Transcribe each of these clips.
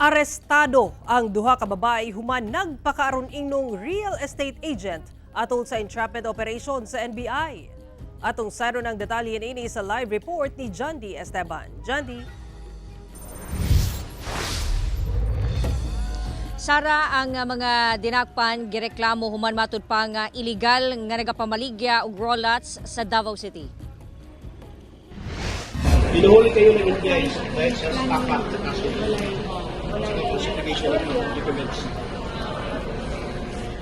Arestado ang duha ka babae human nagpakaaron ingnong real estate agent atol sa entrapment operation sa NBI. Atong sayron ang detalye niini sa live report ni John D. Esteban. John D. Sara, ang mga dinakpan gireklamo human matud pa nga illegal nga nagapamaligya og raw lots sa Davao City. Hinuhuli kayo ng NBI dahil sa tapat na kaso sa falsification of documents.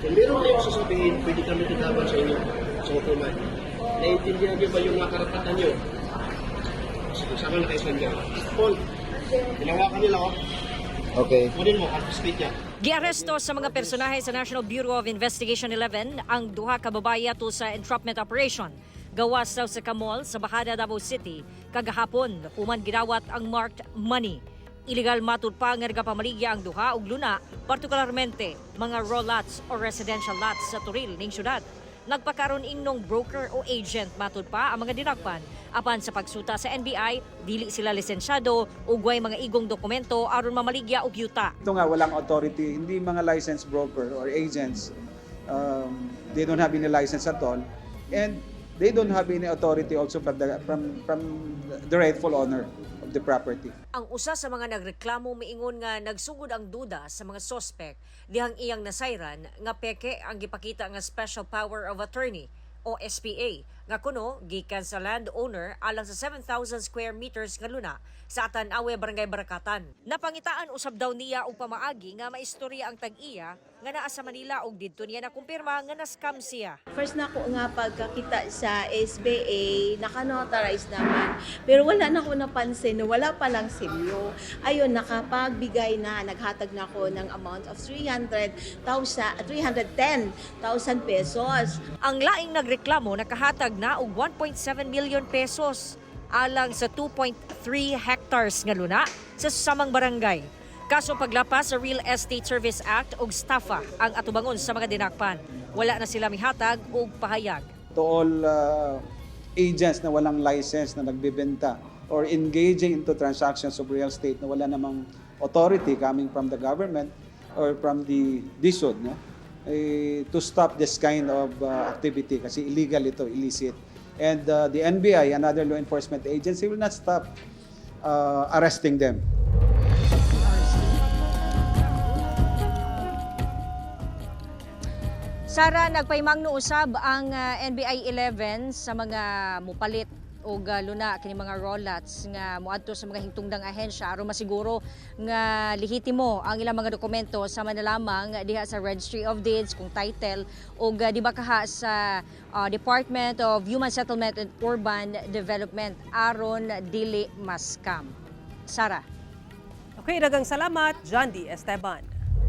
Kung meron kayong sasabihin, pwede kami titaban sa inyo sa hukuman. Naiintindihan niyo ba yung mga karapatan niyo? Sige, sama na kayo sa NBI. Paul, hinawakan nila, oh. Okay. Kunin mo, confiscate niya. Giaresto sa mga personahe sa National Bureau of Investigation 11 ang duha ka babae ato sa entrapment operation. Gawas daw sa Kamol sa Bahada, Davao City kagahapon human gidawat ang marked money. Illegal matud pa nga nagapamaligya ang duha og luna, partikularmente mga raw lots o residential lots sa Toril ning syudad. Nagpakaron ingnong broker o agent matud pa ang mga dinakpan apan sa pagsuta sa NBI, dili sila lisensyado ug way mga igong dokumento aron mamaligya og yuta. Ito nga, walang authority, hindi mga licensed broker or agents. They don't have any license at all. And they don't have any authority also from the rightful owner of the property. Ang usa sa mga nagreklamo miingon nga nagsugod ang duda sa mga sospek dihang iyang nasayran nga peke ang gipakita nga Special Power of Attorney o SPA nga kuno gikan sa landowner alang sa 7,000 square meters nga luna sa Atanawe, Barangay Barakatan. Napangitaan usab daw niya og pamaagi nga maistorya ang tag-iya nga naa sa Manila og didto niya nakumpirma nga na-scam siya. First na ko nga pagkakita sa SBA, naka-notarize naman. Pero wala na ko napansin na wala palang selyo. Ayun, nakapagbigay na, naghatag na ako ng amount of 300,000, 310,000 pesos. Ang laing nagreklamo, nakahatag na og 1.7 million pesos alang sa 2.3 hectares nga luna sa susamang barangay. Kaso paglapas sa Real Estate Service Act og STAFA ang atubangon sa mga dinakpan. Wala na sila mihatag og pahayag. To all agents na walang license na nagbebenta or engaging into transactions of real estate na wala namang authority coming from the government or from the DHSUD, no? Eh, to stop this kind of activity kasi illegal ito, illicit. And the NBI and other law enforcement agency will not stop arresting them. Sara, nagpaimangno usab ang NBI 11 sa mga mupalit og luna kini mga raw lots nga moadto sa mga hingtungdang ahensya aron masiguro nga lehitimo ang ilang mga dokumento sama na lamang diha sa Registry of Deeds kung title og di ba kaha sa Department of Human Settlement and Urban Development aron dili ma-scam. Sara. Okay, daghang salamat, John D. Esteban.